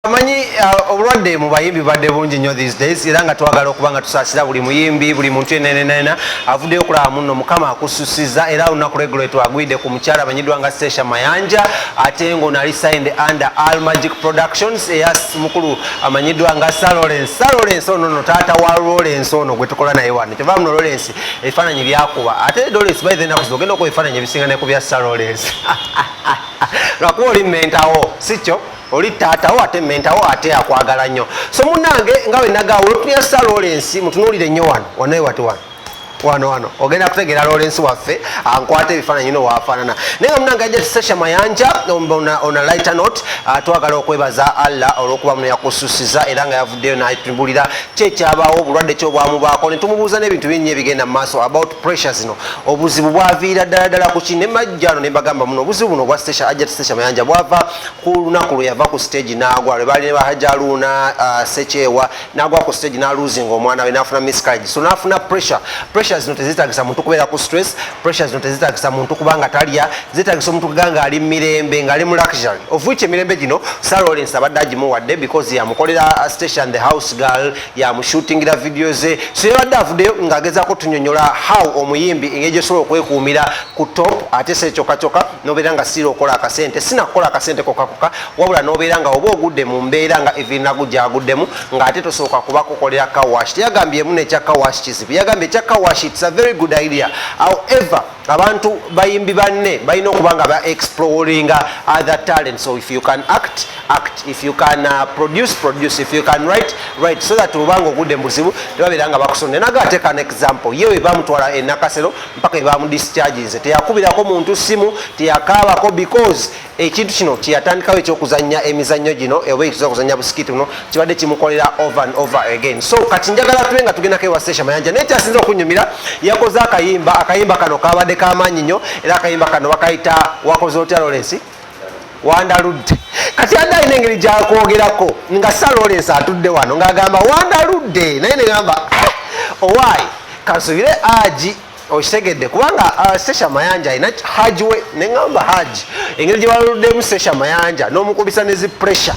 Amanyi obulwadde mu bayimbi bubadde bungi nnyo these days, era nga twagala okuba nga tusaasira buli muyimbi, buli muntu yenenenena avuddeyo okulaba munno. Mukama akususiza. Era olunaku lweggulo twagwidde ku mukyala amanyiddwa nga Stecia Mayanja, ate ng'ono ali signed under Al Magic Productions eya mukulu amanyiddwa nga Sir Lawrence. Sir Lawrence ono no taata wa Lawrence ono gwe tukola naye wano. Kyova muno Lawrence ebifaananyi byakuba, ate Lawrence by the ennaku zino ogenda okuba ebifaananyi ebisinga ne ku bya Sir Lawrence, lwakuba oli mentawo, si kyo? Oli taatawo ate mentawo ate akwagala nnyo. So munnange, nga we nagawo olutunya Sir Lawrence, mutunuulire nnyo wano wano wati wano wano wano, ogenda kutegeera Lawrence waffe ankwata ebifaananyi no waafaanana. Naye nga munange ajja Stecia Mayanja, on a lighter note, twagala okwebaza Allah olw'okuba muno yakususiza, era nga yavuddeyo n'atubulira ki ekyabaawo, obulwadde ki obwamubaako, ne tumubuuza n'ebintu bingi ebigenda mu maaso about pressure zino, obuzibu bwaviira ddala ddala ku ki. Ne majjano ne mbagamba muno obuzibu buno obwa Stecia, ajja Stecia Mayanja, bwava ku lunaku lwe yava ku stage n'agwa, lwe baali ne bahajaluuna Sekyewa, n'agwa ku stage n'alosinga omwana we, n'afuna miscarriage, so n'afuna pressure. Pressure zino tezitagisa muntu kubeera ku stress, pressure zino tezitagisa muntu kuba nga talya, zitagisa omuntu kuga nga ali mirembe, ng'ali mu luxury, of which emirembe gino Sir Lawrence abadde agimuwadde because yamukolera Stecia the House Girl, yamushootingira video ze. So yabadde avuddeyo ng'agezaako tunyonyola how omuyimbi engeri gyosobola okwekuumira ku top, ate se kyokka kyokka nobeera nga siira okola akasente, sinakukola akasente kokakoka, wabula nobeera nga oba ogudde mu mbeera nga Evelyn gyaguddemu, ng'ate tosooka kuba kukolera car wash. Teyagambyemu nekya car wash kizibu, yagambye ekya car wash it's a very good idea. However, abantu bayimbi banne balina okuba nga ba exploringa other talents. So if you can act, act. If you can produce, produce. If you can write, write, so that obanga ogudde mu buzibu tebabeera nga bakusonde. Naga take an example, ye we bamutwala e Nakasero mpaka we bamudischarginze, teyakubirako muntu simu, teyakaabako, because ekintu kino kyeyatandikawo ekyokuzanya emizannyo gino oba ekyokuzanya bu skit buno kibadde kimukolera over and over again. So kati njagala tube nga tugendako ewa Stecia Mayanja, naye kyasinza okunyumira, yakoze akayimba. Akayimba kano kabadde kamaanyi nnyo, era akayimba kano bakayita "Wakoze Otya Lawrence Wandaludde". Kati adde alina engeri gyakwogerako nga Sir Lawrence atudde wano ng'agamba wandaludde, naye negamba owaayi kansubire agi okitegedde, kubanga Stecia Mayanja alina haji we. Neŋŋamba haji engeri gye baluddemu Stecia Mayanja n'omukubisa ne zi pressure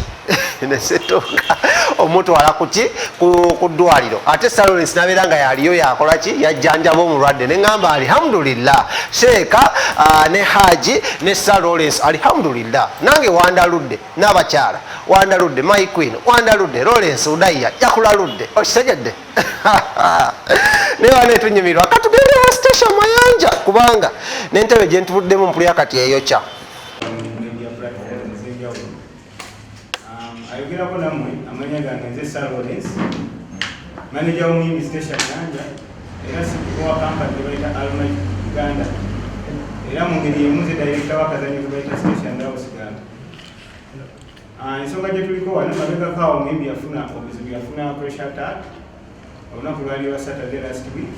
nesetuuka omutwala kuki ku ddwaliro, ate Sir Lawrence nabeera nga yaliyo yakola ki, yajjanjaba omulwadde. Neŋŋamba alhamdulillah, sheeka ne haji ne Sir Lawrence, alhamdulillah. Nange wandaludde, n'abakyala wandaludde, my queen wandaludde, Lawrence Udaiya yakulaludde, okitegedde? Naye wane tunyumirwa. Katugende wa Stecia Mayanja, kubanga n'entebe gye ntubuddemu mpulira kati eyokya. Media platform ez'enjawulo. Ayogerako nammwe amanya gange nze Sir Lawrence, manager w'omuyimbi Stecia Mayanja, era CEO wa kampani gye bayita Almighty Uganda, era mu ngeri y'emu nze director w'akazannyo ke bayita Stecia and House Girl. Ensonga gye tuliko wano, mabegako awo omuyimbi yafuna obuzibu, yafuna pressure attack olunaku lwali lwa Saturday last week.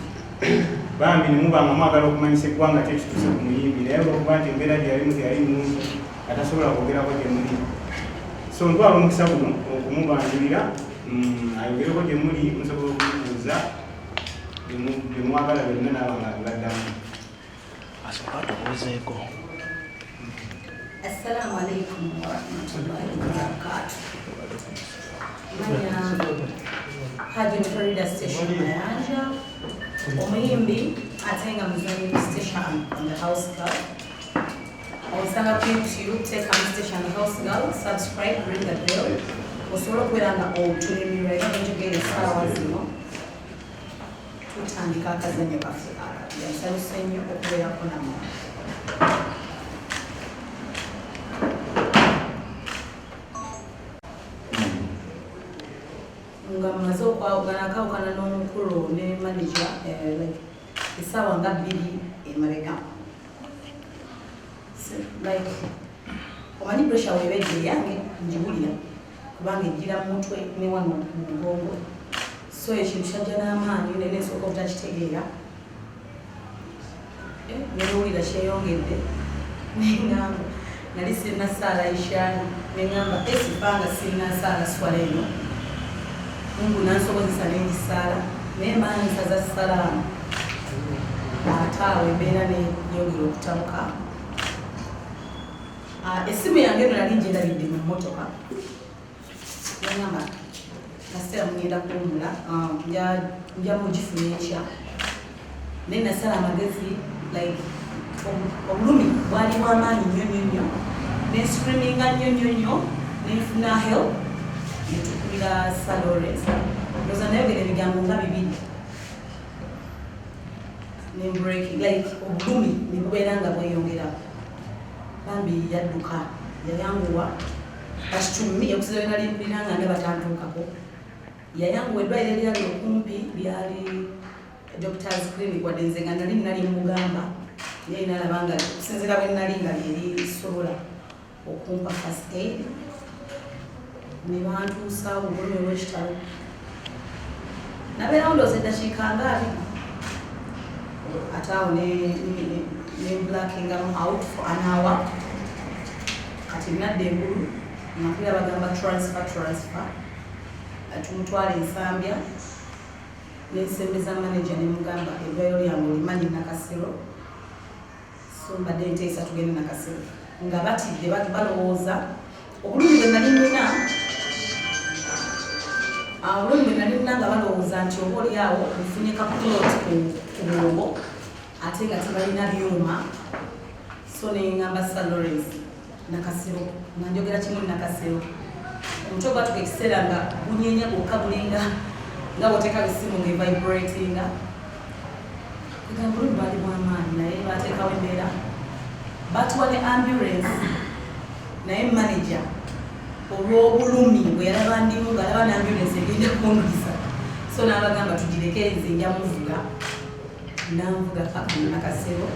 Bambi ne muba nga mwagala okumanyisa eggwanga ki ekituuse ku muyimbi, naye olwokuba nti embeera gye yalimu teyali nnungi, atasobola kwogerako gye muli, so ntwala omukisa guno okumubanjulira, ayogereko gye muli, musobola okumubuuza bye mwagala byonna naaba nga bibaddamu. Asooka atubuuzeeko. Assalamu alaikum warahmatullahi wabarakatuh. Manya Hajat Farida Stecia Mayanja, omuyimbi ate nga muzanyi ku Stecia and the House Girl. Osanga ku YouTube, teekamu Stecia and the House Girl, subscribe, ring the bell, osobole okubeera nga otunyumirwa. Era bwenjogera essaawa zino tutandika akazannyo kaffe akapya. Nsanyuse nnyo okubeerako nammwe. Nga mmaze okwawukana akawukana n'omukulu ne manager, like essaawa nga 2 emabega. Like omanyi pressure weeba ejja, eyange ngiwulira kubanga ejjira mu mutwe ne wano mu mugongo, so ekintu kyajja n'amaanyi, naye nensooka obutakitegeera. Newulira kyeyongedde, neŋŋamba nali sirina saala ishaani, neŋŋamba esipanga sirina saala swala eno. Mungu nansobozesa nengisaala, naye mba nsaza salaamu, ate awo embeera neyongera okutabuka. Essimu yange eno nali ngyerabidde mu mmotoka. Nagamba kaseera mugenda kuwumula, nja mugifuna enkya. Naye nasala amagezi, like obulumi bwali bwamaanyi nnyo nnyo nnyo, nenscreaminga nnyo nnyo nnyo, nenfuna help, netukubira Sir Lawrence. Ndowooza nayogera ebigambo nga bibiri nembreaking, like obulumi ne bubeera nga bweyongera. Bambi yadduka, yayanguwa, but to me, okusinziira bwe nali mpulira nga ndaba tantuukako, yayanguwa. Eddwaliro eryali okumpi lyali Doctors Clinic, wadde nze nga nali mugamba, naye nalaba nga okusinziira bwe nali nga lyerisobola okumpa first aid, ne bantuusaawo. Obulumi obw'ekitalo, nabeerawo ndowooza eddakiika nga 20, ate awo ne blackingamu out for an hour. Kati nadda engulu nga mpulira bagamba transfer, transfer, tumutwala Ensambya. Nensembeza manager nemugamba, eddwaliro lyange olimanyi, Nakasero, so mbadde nteesa tugende Nakasero. Nga batidde, balowooza obulumi bwe nali nina, obulumi bwe nali nina, nga balowooza nti oba oli awo nfunye ka clot ku bwongo, ate nga tebalina byuma. So neŋŋamba Sir Lawrence, Nakasero, nga njogera kimu, Nakasero. Omutwe gwatuka ekiseera nga gunyenya gwokka, gulinga nga bwoteeka bisimu nga evibratinga. Kugamba bulumi bwali bwamaanyi, naye bateekawo embeera, batuwa ne ambulance. Naye manager olw'obulumi bwe yalaba ndimu, ng'alaba ne ambulance egenda kundulisa, so n'abagamba tugireke, nze nja muvuga. Nanvuga paka Nakasero.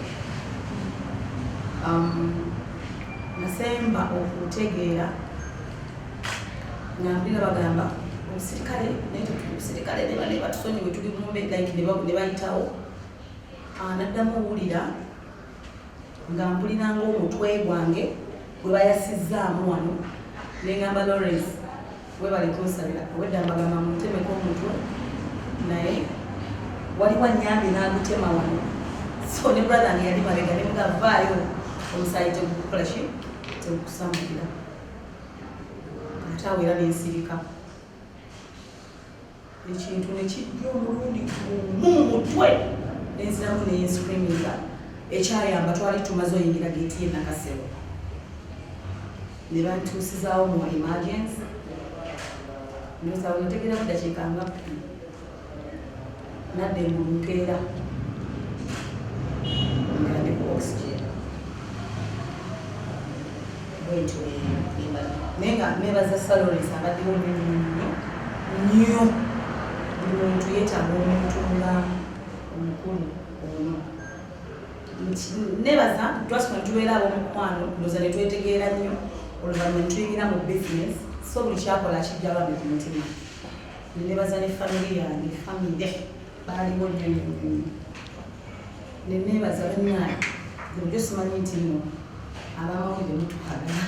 Nasemba okutegeera nga mpulira bagamba omusirikale, naye omusirikale ne batusonyiwe, tuli mumbe, like ne bayitawo. Naddamu owulira nga mpulira ng'omutwe gwange gwe bayasizzaamu wano. Neŋŋamba, Lawrence, webale kunsabira, obwedda mbagamba muntemeko omutwe, naye waliwo anyambye n'agutema wano. So ne brother nge yali mabega, ne mugavaayo, omusaayi tegukukola ki, tegukusambukira. Ate awo era nensirika, ekintu nekijja omulundi gumu mu mutwe, nenziramu nenscreaminga. Ekyayamba, twali tumaze oyingira geeti ye Nakasero, ne bantuusizaawo mu emergency. Ndowooza nategeeramu dakiika nga 10, nadda engulu nkeera nga ndi ku oxygen. Bwentyo naye nga nebaza Sir Lawrence, abaddewo nnyo nnyo nnyo. Buli muntu yeetaaga omuntu nga omukulu ono. Nebaza twasoma netubeera ab'omukwano, ndowooza ne twetegeera nnyo, oluvannyuma ne tuyingira mu business, so buli kyakola kijja bambi ku mutima. Nenebaza ne family yange, family baaliwo nnyo nnyo nnyo. Nenebaza bannange, bulijjo simanyi nti nno abamawulire mutwagala,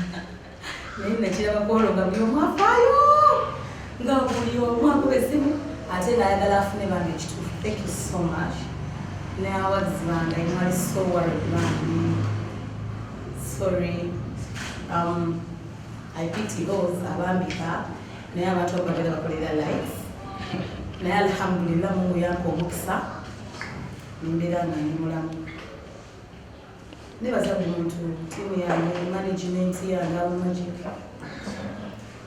naye nakirabako olwo nga buli omu afaayo, nga buli omu akuba essimu ate ng'ayagala afune bambi ekituufu. Thank you so much. N'abawagizi bange, mwali so worried bambi, sorry. I pity those abambika, naye abantu abo babeera bakolera likes. Naye alhamdulillah, Mungu yampa omukisa nembeera nga ndi mulamu. Nebaza buli muntu, tiimu yange, management yange, Aromagic.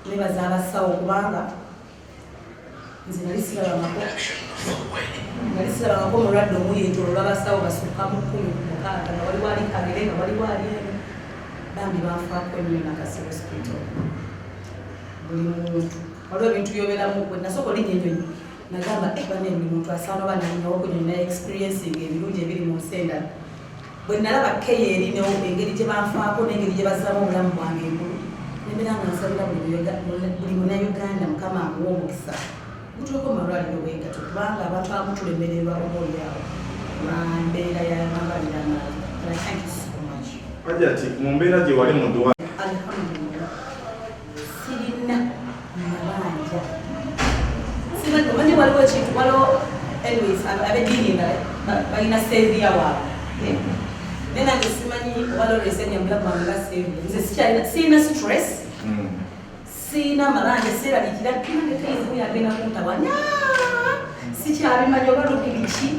Nebaza abasawo, kubanga nze nali sirabangako omulwadde omuyetololwa abasawo basukka mu 16, nga waliwo ali Kagere, nga waliwo ali eno. Bambi banfaako nnyo Nakasero Hospital. Buli muntu, waliwo ebintu byobeeramu. Bwe nasooka olinnya ennyonyi, nagamba, eh, banne, buli muntu asaana oba nalinyawo ku nyonyi naye experiencing ebirungi ebiri mu nsi endala. Bwe nalaba keya eri engeri gye banfaako n'engeri gye bazzaamu obulamu bwange engulu, nembeera nga nsabira buli munauganda, Mukama amuwa omukisa gutuuke mu malwaliro bwegato, kubanga abantu abamu tulemererwa oba oliawo lwa mbeera y'amalwaliro amalala. But I thank you so much. Hajati, mu mbeera gye wali mu ddwaliro, Alhamdulillah, sirina mabanja. Omanyi waliwo ekintu, waliwo, anyways, ab'eddiini endala balina saviour waabwe, eh? Naye nange simanyi oba Lawrence enyambula bwange nga saviour. Nze sikyalina, sirina stress. Siina mabanja, seeraliikira nange teyinza yagenda kuntabanya, sikyabimanyi oba lupi biki,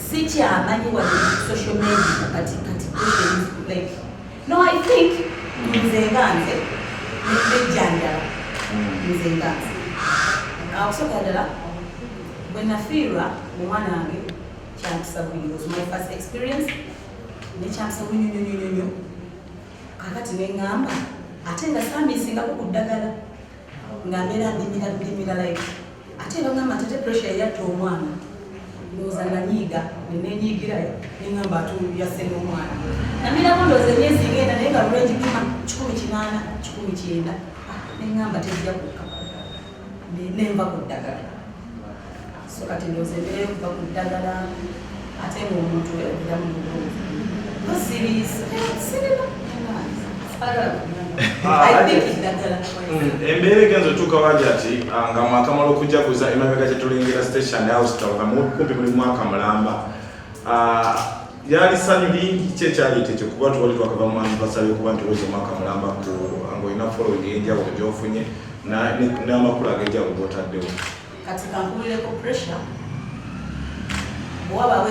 sikyamanyi wadde social media. Kati pressure is like, no, I think nze nga nze nejjanjaba, nze nga nze okusooka ddala bwe nafiirwa omwana wange kyampisa bubi. Was my first experience, nekyampisa bubi nnyo nnyo nnyo nnyo. Kakati neŋŋamba ate nga saamisingako ku ddagala, nga mbeera ndimira ndimira like, ate baŋŋamba nti ate pressure eyatta omwana. Ndowooza nanyiiga nenenyiigira, neŋŋamba ate yasse n'omwana. Namirako ndowooza emyezi ngenda, naye nga lwengipima 180, 190. Neŋŋamba tejja kukka, nenva ku ddagala. So kati ndowooza embeera yokuva ku ddagala, ate ng'omuntu obulamu bulungi sirina I think eddagala. Embeera egenza otuuka waja ati nga mwakamala okujaguza emabega kyetulengera Station House nga kumpi buli mwaka mulamba. Lyali ssanyu lingi. Ki ekyaleeta ekyo, kuba twali twakava mu anniversary okuba nti weza omwaka mulamba ku ng'olina following ey'enjawulo gy'ofunye n'amakulu ag'enjawulo g'otaddewo? Kati kankubulireko, pressure bwewabaawo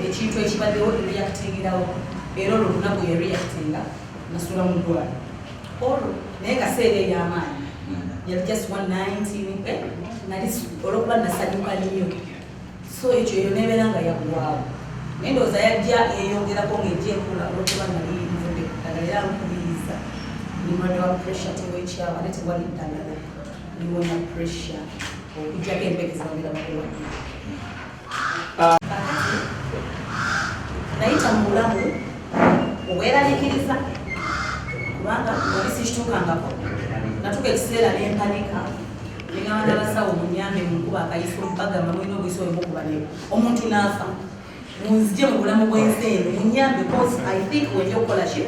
ekintu ekibaddewo, reactingirawo, era olwo olunaku yereactinga nasula mu ddwaliro olwo, naye kaseera ey'amaanyi yali just 190, nali olwokuba nasanyuka nnyo. So ekyo eyo nebeera nga yaggwawo, naye ndowooza yajja yeyongerako ng'ejja ekula olwokuba nali nvudde ku ddagala. Era nkubiriza ndi mulwadde wa pressure, teweekyawa, ate tewali ddagala liwonya pressure okuggyako empeke zebabeera bakuwa. Kakati nayita mu bulamu obweraliikiriza kubanga wali sikituukangako. Natuuka ekiseera nempanika, negamba n'abasawo, munyambe munkuba akayiso, bagamba mulina obuyiso bwemukuba ne omuntu n'afa, munzije mu bulamu bw'ensi eno, munyambe, cause I think wenja okukola ki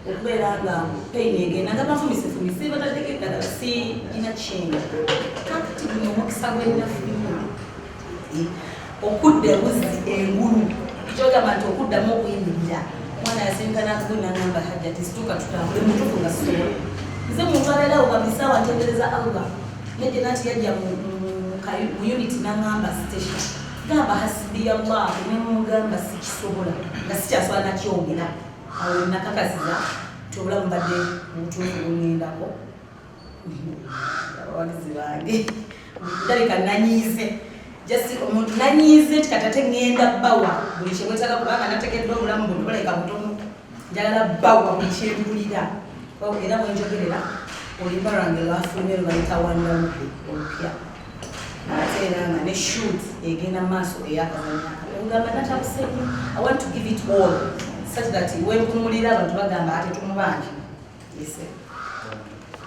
okubeera nga pain egenda nga banfumisefumise bataddeko eddagala, sirina change. Kakati guno omukisa gwennafulimu okudda ebuzi engulu, kyogamba nti okuddamu okuyimirira. Omwana yasinkana ngu nagamba, "Hajjati, situka tutambule." Mutufu nga sisobola. Nze muntu abeerawo nga buli ssaawa ntendereza Allah. Nejje nati yajja mu unit nagamba, "Station, gamba hasbiyallah." Nemugamba sikisobola, nga sikyasobola nakyogera. Awo nakakasiza nti obulamu mbadde mubutuufu buŋŋendako. Abawagizi bange, ndabika nanyiize, just omuntu nanyiize nti kati ate ŋŋenda bawa buli kyemwetaaga, kubanga nategedde obulamu buno bulabika butono, njagala bawa buli kyempulira. Era bwenjogerera oluyimba lwange lwafulumye, lubayita Wandawudde olupya, ate era nga ne shoot egenda mu maaso eyakazanya. Ogamba natabuse nnyo. I want to give it all such that wempumulira abantu bagamba ate tumubanje. Yes.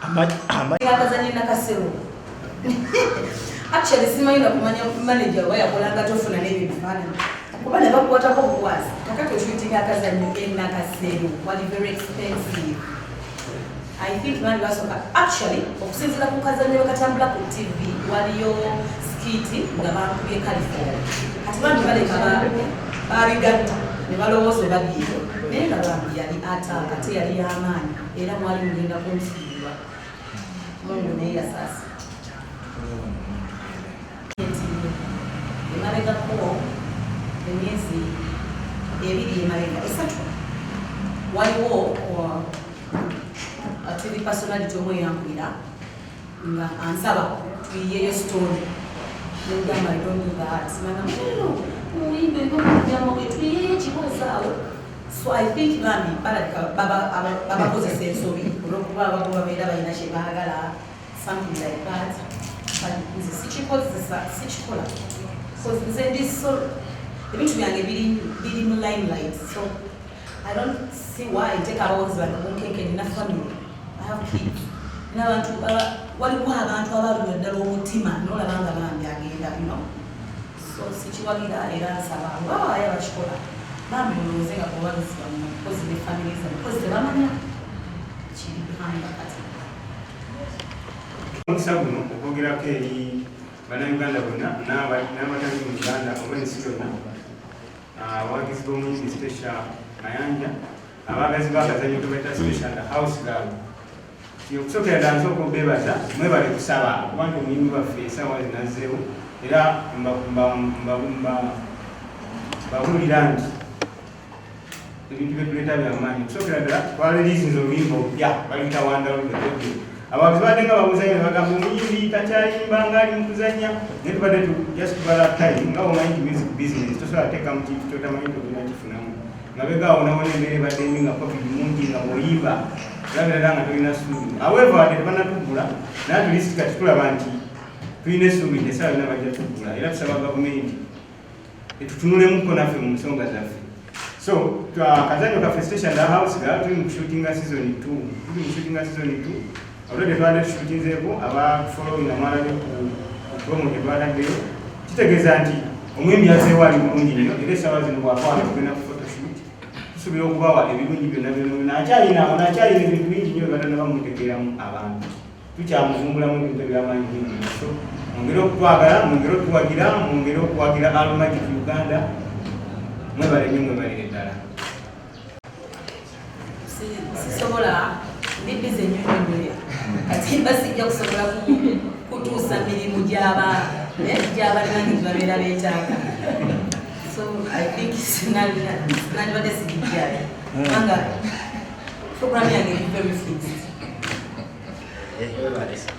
Akazanye nakasero, actually simanyi nakumanya manager oba yakolanga tofuna n'ebyo ebifaananyi kuba ne bakukwatako obukwasi. Kakati oshootinga akazanyo enakasero wali very expensive. I think bandi basooka actually okusinziira ku kazanyo bwe katambula ku TV, waliyo skit nga bankubye caliform. Kati bandi baleka babigatta ne balowooza oba bibyo, naye nga bambi yali ataaka, ate yali y'amaanyi, era mwali mugenda kunfiirwa. Mungu naye yasaasa. Emabegako emyezi 2 emabega, 3, waliwo TV personality omu eyankubira nga ansaba tuyiyeyo story. Nemugamba, "I don't do that." Nagamba, "No, muyimbe ngomugambo tuyiyeyo ekiboozi awo." So I think bambi balabika babakozesa ensobi olwokuba abamu babeera balina kye baagala, something like that. But nze sikikozesa, sikikola, because nze ndi so ebintu byange biri mu limelight, so I don't see why nteeka abawozi bange bunkenke. Nina family, I have kids n'abantu waliwo abantu abalumya ddala omutima nolaba nga bambi agenda. So sikiwagira, era nsaba abo babaayo abakikola bambi mulowooze nga kubawagizi bammwe, because ne family zammwe, because tebamanya kiri behind. Kati Omukisa guno okwogerako eri Bannayuganda bonna n'abatali mu Uganda oba ensi yonna, abawagizi b'omuyimbi Stecia Mayanja, abaagazi b'akazannyo ke bayita Stecia and House Girl. Nti okusookera ddala nsooka obeebaza, mwebale kusaba okuba nti omuyimbi waffe esaawa zinazzeewo, era mbabuulira nti ebintu byetuleeta byamaanyi. Okusookera ddala twaliriizinza oluyimba olupya baluyita Wandaludo. Abawagizi badde nga babuuzayo ne bagamba omuyimbi takyayimba nga ali mu kuzannya, naye tubadde just tubala time. Nga omanyi nti music business tosobola kuteeka mu kintu kyotamanyi nti ogenda kifunamu. Mabega awo nawona embeera ebadde mbi nga COVID mungi, nga bw'oyimba olabira ddala nga tolina ssuubi. However, wadde tebanatuggula, naye at least kati tulaba nti tulina essuubi nti essaawa yonna bajja tuggula, era tusaba gavumenti etutunulemuko naffe mu nsonga zaffe. So akazanyo kaffe Station the House Girl tuli mu kushootinga season 2, tuli mu kushootinga season 2 already. Twabadde tushootinzeeko, aba following mwalabye ku promo gye twataddeyo. Kitegeeza nti omuyimbi azeewo ali bulungi nnyo, era essaawa zino bw'akwata tugenda ku photoshoot. Tusuubira okubawa ebirungi byonna byonna byonna. Akyalina ono, akyalina ebintu bingi nnyo bye batannaba mutegeeramu abantu, tukyamuvumbulamu ebintu ebyamaanyi bingi nnyo. So mwongere okutwagala, mwongere okutuwagira, mwongere okuwagira Almagic Uganda. Mwebale nnyo, mwebalire ddala. Sisobola, ndi busy nnyo nnyo nnyo. Kati mba sijja kusobola kutuusa mirimu gy'abalinaange gye babeera beetaaga. So I think nandibadde sigijjayo kubanga program yange eri very fixed.